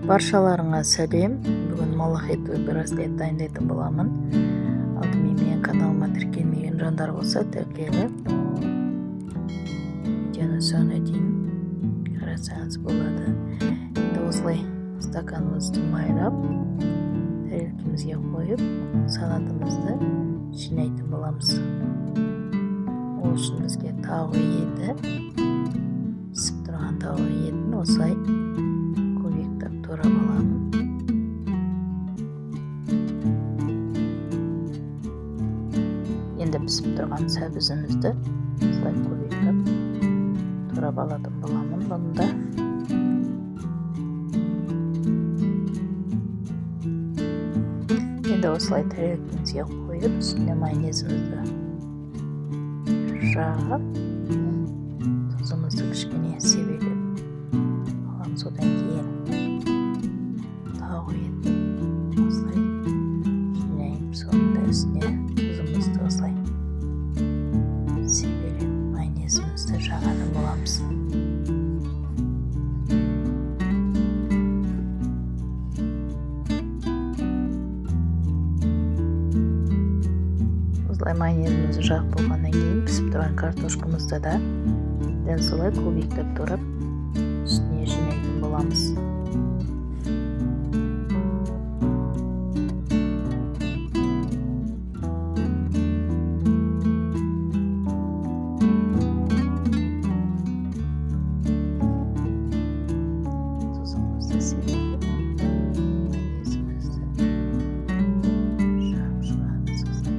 Баршаларыңа сәлем. Бүгін малахитовый браслет дайындайтын боламын. Алдымен менің каналыма тіркелмеген жандар болса, тіркеліп, видеоны соңына дейін қарасаңыз болады. Енді осылай стаканымызды майлап, тарелкамызге қойып, салатымызды жинайтын боламыз. Ол үшін бізге тауық еті, пісіп тұрған тауық етін осылай көбектеп турап аламын. Енді пісіп тұрған сәбізімізді осылай көбектеп турап алатын боламын бұны да. Енді осылай тарелкамызға қойып, үстіне майонезімізді жағып, тұзымызды кішкене себелеп аламыз. Одан кейін тауық етін осылай жинаймыз. Соның үстіне тұзымызды осылай себелеп, майонезімізді жағатын боламыз. Осылай майонезімізді жағып болғаннан кейін пісіп тұрған картошкамызды да дәл солай кубиктеп турап үстіне жинайтын боламыз. Тұзымызды себелеп, майонезімізді жағып шығамыз осылай.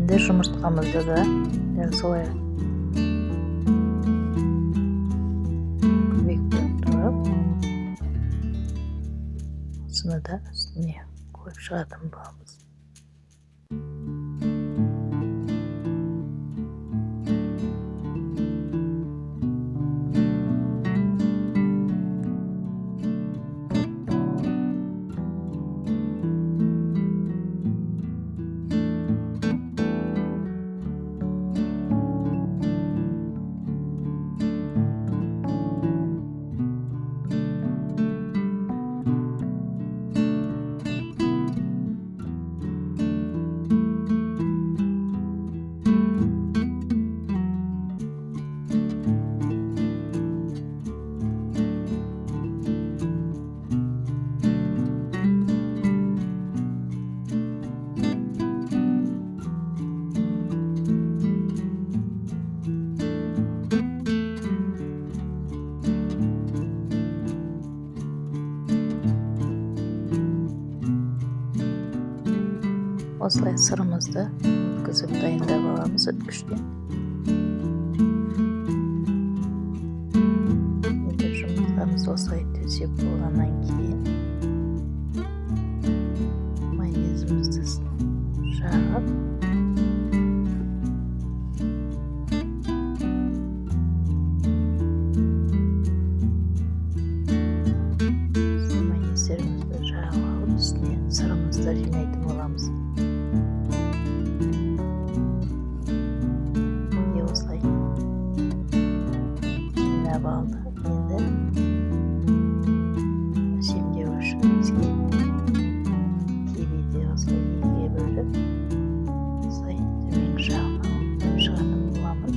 Енді жұмыртқамызды да дәл солай көбектеп турап, осыны да үстіне қойып шығатын боламыз. Осылай сырымызды өткізіп дайындап аламыз өткіштен. Енді жұмыртқамызды осылай төсеп болғаннан кейін майонезімізді жағып, майонездерімізді жағып алып, үстіне сырымызды жинайтын боламыз. Осылай жинап алдық. Енді әсемдеу үшін бізге кивиді осылай екіге бөліп, осылай төменгі жағына қойып шығатын боламын.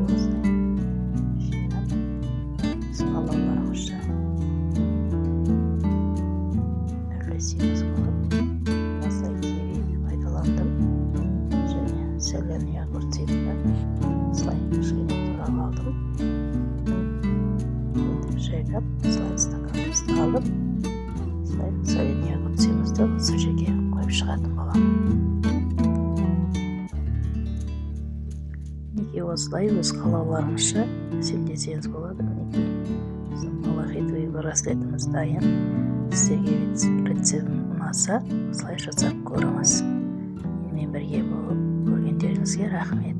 Осылай жинап, қалауларыңызша әрлесеңіз болады. Осылай кивиді пайдаландым және соленый огурцты осылай кішкене турап алдым. Енді жайлап осылай стаканымызды алып, осылай соленый огурцымызды осы жерге қойып шығатын боламын. Мінекей осылай өз қалауларыңызша әсемдесеңіз болады. Мінекей біздің малахитовый браслетіміз дайын. Сіздерге рецептім ұнаса, осылай жасап көріңіз. Менімен бірге болып көргендеріңізге рахмет.